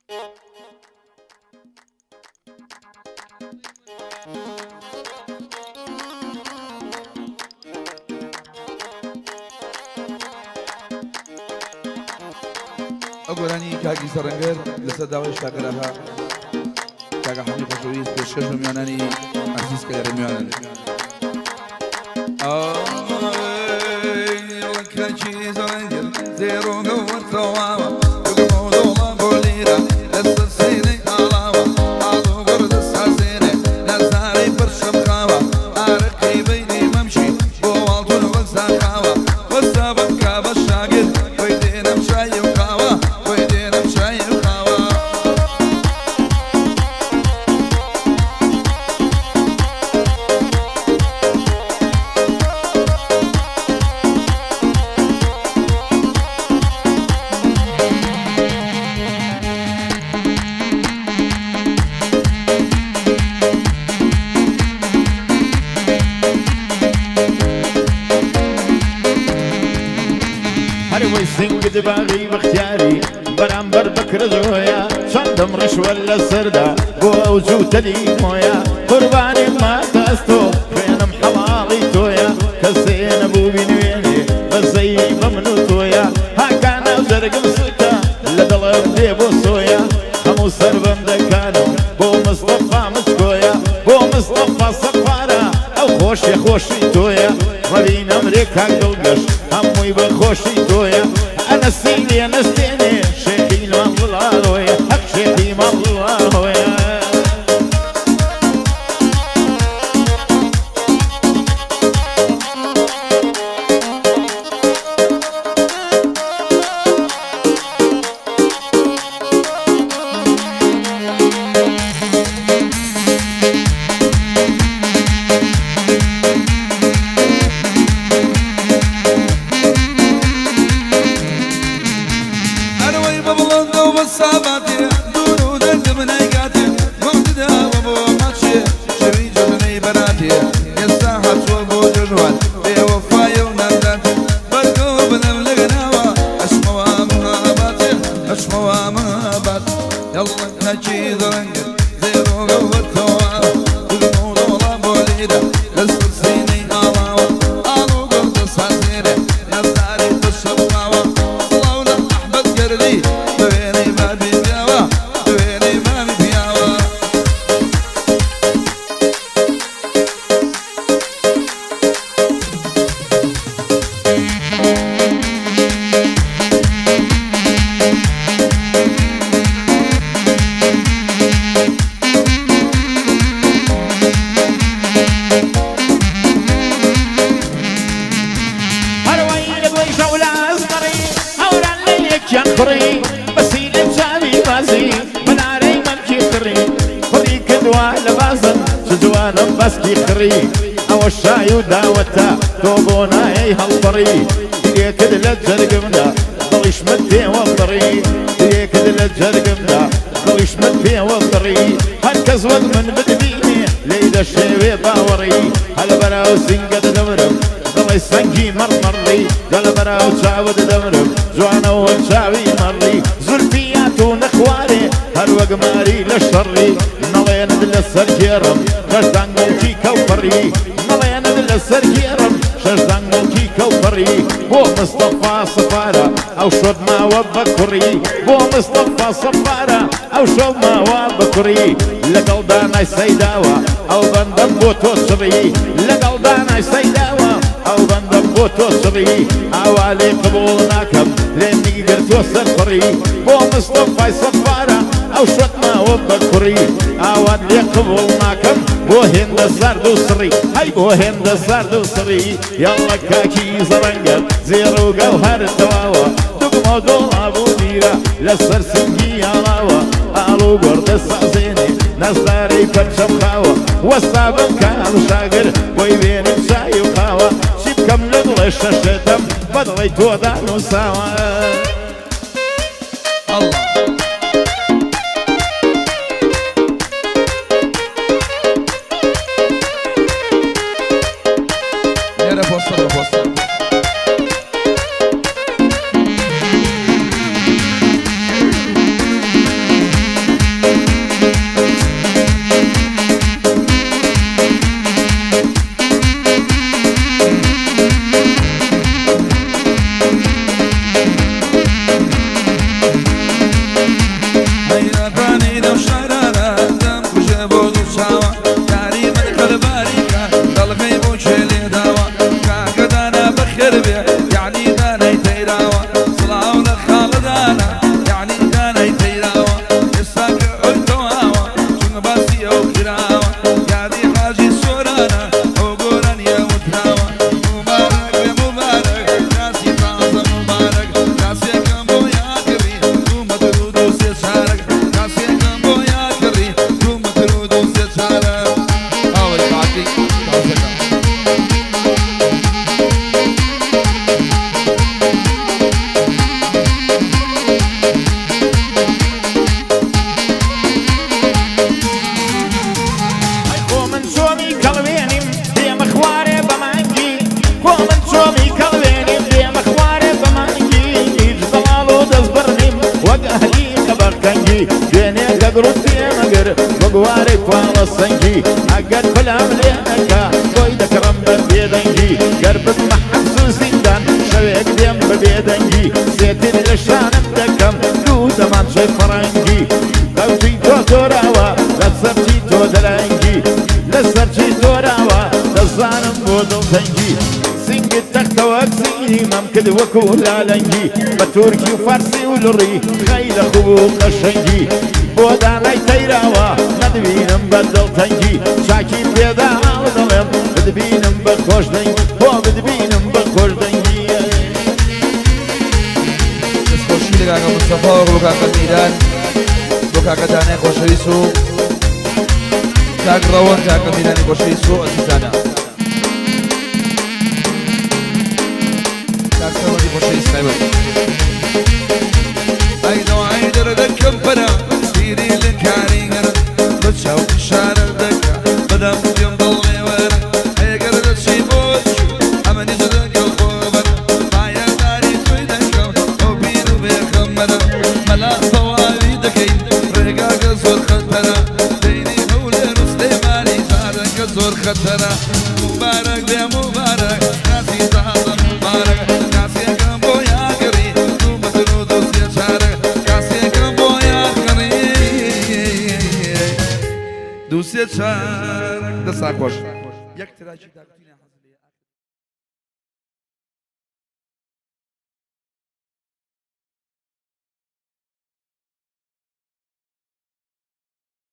ئەو گۆرانی کاکی سەرنگەر لەسەر داوای شاکەرەها کاکە حەمی خۆشەویست پێشکەش بە میوانانی عەزیز کە لێرە میوانن. کاکی زەرنگەر زێڕ و گەوهەر تەواوە دوگمە و دۆڵە بۆ لیرە لەسەر سینەی ئاڵاوە ئاڵ و گوڕ دەسازێنێ نازدارەی پڕ شەمخاوە ئارەقی بەینی مەمکی بۆ ئاڵتون وەک زاخاوە وەستا بمکا بە شاگرد بۆی دێنم چای و قاوە بۆی دێنم چای و قاوە. هەروەی سنگت باغی بەختیاری بەرامبەر بکرە زۆیە چەندم ڕشوە لە سەردا بۆ ئەو جووتە لیمۆیە قوربانی ماتە ئەستۆ خوێنم حەڵاڵی تۆیە کەسێ نەبوو بینوێنێ بەزەی بە من و تۆیە هاکانە جەرگم سووتە لە دڵم دێ بۆ سۆیە هەموو سەربەندەکانم بۆ مستەفا مچکۆیە بۆ مستەفا سەفارە ئەو خۆشی خۆشی تۆیە ڕەوی نەمرێ کاک دڵگەش هەمووی بە خۆشی تۆیە ئەنەسی لێ نەستێنێ شێخی ماڵڵاهۆیە هەق شێخی ماڵڵاهۆیە. ئەرەوەی بە بڵندە و بە ساباتێ دوور و دەنگم نایگاتێ وەختداوە بۆ ماچێ شەوی جەژنەی بەراتێ ئێستا هاتووە بۆ جەژوان بێوەفایە و نازداتێ بەرگۆ بنەم لەگەناوە ئەچمەوە مهاباتێ ئەچمەوە مهابات یاڵڵا کاکی زەڕەنگت زێڕ و گەوهەر تەواوە دوگمە و دۆڵە بۆ لیرە لەسەر سینەی ئاڵاوە ئاڵ و گوڕ دەسازێنێ نازداری پڕ شەپقاوە سڵاو لە ئەحمەد گەردی بە وێنەی مامی پیاوە بە وێنەی مامی پیاوە. هەروەی لە دوای شەولا ئەزمەڕی هەوران لە یەکیان بڕی بەسی لە چاوی بازی بنارەی مەمکی خڕی پڕی کردووە لە بازن چ جوانم بەسکی خڕی ئەوە شای و داوەتە تۆ بۆ نایەی هەڵبڕی یەکت لە جەرگمدا دڵیشمت پێوە بڕی یەکت لە جەرگمدا دڵیشمت پێوە بڕی هەر کەس وەک من بتبینێ لێی دەشێوێ باوەڕی هەل بەراو سینگەت دەمرم دڵی سەنگی مەڕمەڕی دڵ بەراو چاوت دەمرم جوانەوە چاوی مەڕی زولفیات و نەخوارێ هەر وەک ماری لە شەڕی نەڵێنت لەسەر گێڕم شەش دانگڵکی کەوپەڕی نەڵێنت لەسەر گێڕم شەش دانگڵکی کەوپەڕی بۆ مستەفا سەفارە ئەو شۆت ماوە بە کوڕی بۆ مستەفا سەفارە ئەو شەو ماوە بە کوڕی لەگەڵ دانای سەیداوە ئەو بەندەم بۆ تۆ چڕی لەگەڵ دانای سەیداوە ئەو بەندەم بۆ تۆ چڕی ئاوا لێ قبوڵ ناکەم لێم نیگرتووە سەر پڕی بۆ مستەفای سەفارە ئەو شەت ماوە بە کوڕی ئاوات لێ قبوڵ ناکەم بۆ هێندە سارد و سڕی هەی بۆ هێندە سارد و سڕی یاڵڵە کاکی زەڕەنگە زێڕ و گەوهەر تەواوە دوگمە و دۆڵاب و دیرە لەسەر سنگی ئاڵاوە ئاڵ و گوڕ دەسازێنێ نازدارەی پەرچەم خاوە وەستا بم کام شاگر بۆی بێنم چای و قاوە چی بکەم لە دڵێ شەشێتم بە دڵی تۆدا نووساوە. ئەڵڵا. لێرە پۆستەر بە پۆستەر. گوڕت پێمەگر بۆ گوارەی پاڵە سەنگی ئەگەر پلام لێ نەکا بۆی دەکڕم بە بێدەنگی گەر ببمە حەبس و زیندان شەوێک دێم بە بێدەنگی سێتر لە شانم دەکەم دوو دەمانچەی فەڕەنگی دەوتی تۆ تۆراوە لەسەرچی تۆ دەرەنگی لەسەرچی تۆراوە دەزانم بۆ دڵتەنگی سینگت تەختە وەک سینگی مەمکت وەکو لالەنگی بە تورکی و فارسی و لوڕی خەیلە خوب و قەشەنگی بۆ دانای تەیراوە نەدبینم بە دڵتەنگی چاکی پێدا دەڵێم بدبینم بە خۆش دەنگی بۆ بدبینم بە خۆش دەنگی. دەستخۆشی لە کاکە مستەفا و بۆ کاکە میران بۆ کاکە دانای خۆشەویست و کاک ڕەوەند کاکە میرانی خۆشەویست و ئەزیزانە. کاک سەرمەدی خۆشەویست تایبەت. ئەی دەوای دەردەکەم پەرە سیری لە کاریگەرە بە چاو ئیشارە دەکا بەدەم پێم دڵێ وەرە ئەگەر دەچی بۆ چوو ئەمنیش لەگەڵ خۆ بەرە پایەداری تۆی دەکەم ئەو بیر و بێخەمەرە مەلا تەواوی دەکەی ڕێگاکە زۆر خەتەرە بەینی هەولێر و سلێمانی جارەکە زۆر خەتەرە موبارەک بێ موبارەک کاسی تازە موبارەک کاسێکم بۆ یاگەڕی دوو متر و دوو سێ چارەک کاسێکم بۆ یاگەڕی دوو سێ چارەک دەسا خۆش یەک تراکی داکوتینە.